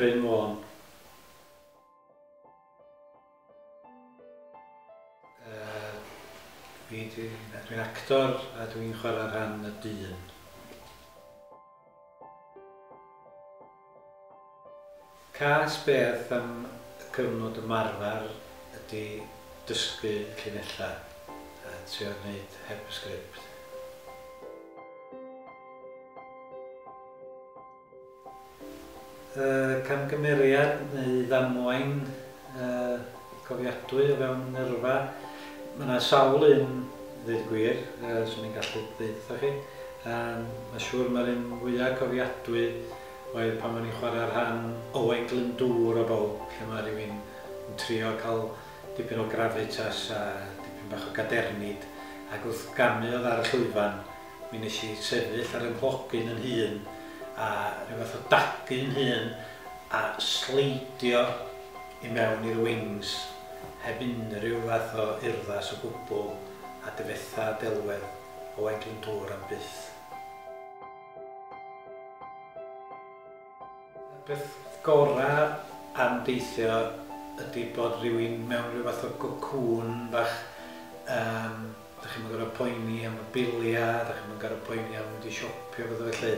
Bryn Fôn. Fi, dwi'n actor a dwi'n chwarae rhan y dyn. Cas beth am y cyfnod ymarfer ydy dysgu llinellau a trio gwneud heb y sgript. Camgymeriad neu ddamwain cofiadwy o fewn yrfa. Mae yna sawl un, i ddweud y gwir, 'swn i'n gallu dweud wrthoch chi. Mae'n siŵr mae'r un fwyaf cofiadwy oedd pan o'n i'n chwarae rhan Owain Glyndŵr o bawb, lle mae rhywun yn trio cael dipyn o gravitas a dipyn bach o gadernid, ac wrth gamu oddi ar y llwyfan, mi wnes i sefyll ar 'y nghlogyn yn hun a rhyw fath o dagu'n hun a sleidio i mewn i'r wings heb unrhyw fath o urddas o gwbl a difetha delwedd Owain Glyndŵr am byth. Y peth gorau am deithio ydy bod rhywun mewn rhyw fath o gocŵn bach. Dach chi'm yn gorfod poeni am y biliau, dach chi'm yn gorfod poeni am mynd i siopio, pethau felly.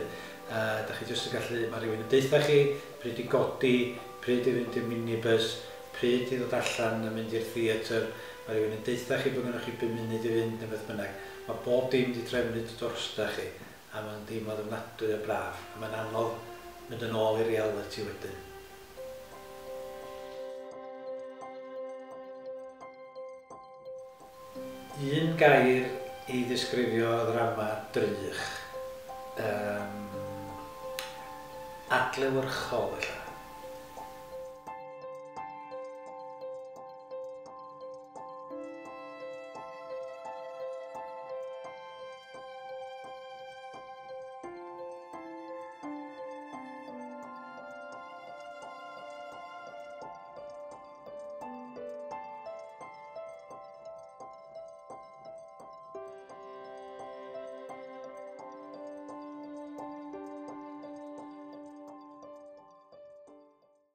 Dach chi jyst yn gallu, mae rhywun yn deutha chi pryd i godi, pryd i fynd i'r minibus, pryd i ddod allan a mynd i'r theatr, mae rhywun yn deutha chi bod gennych chi 5 munud i fynd neu beth bynnag. Mae bob dim 'di trefnu drosta chi a mae'n deimlad ofnadwy o braf a mae'n anodd mynd yn ôl i realiti wedyn. Un gair i ddisgrifio ddrama Drych. Yym, adlewyrchol ella.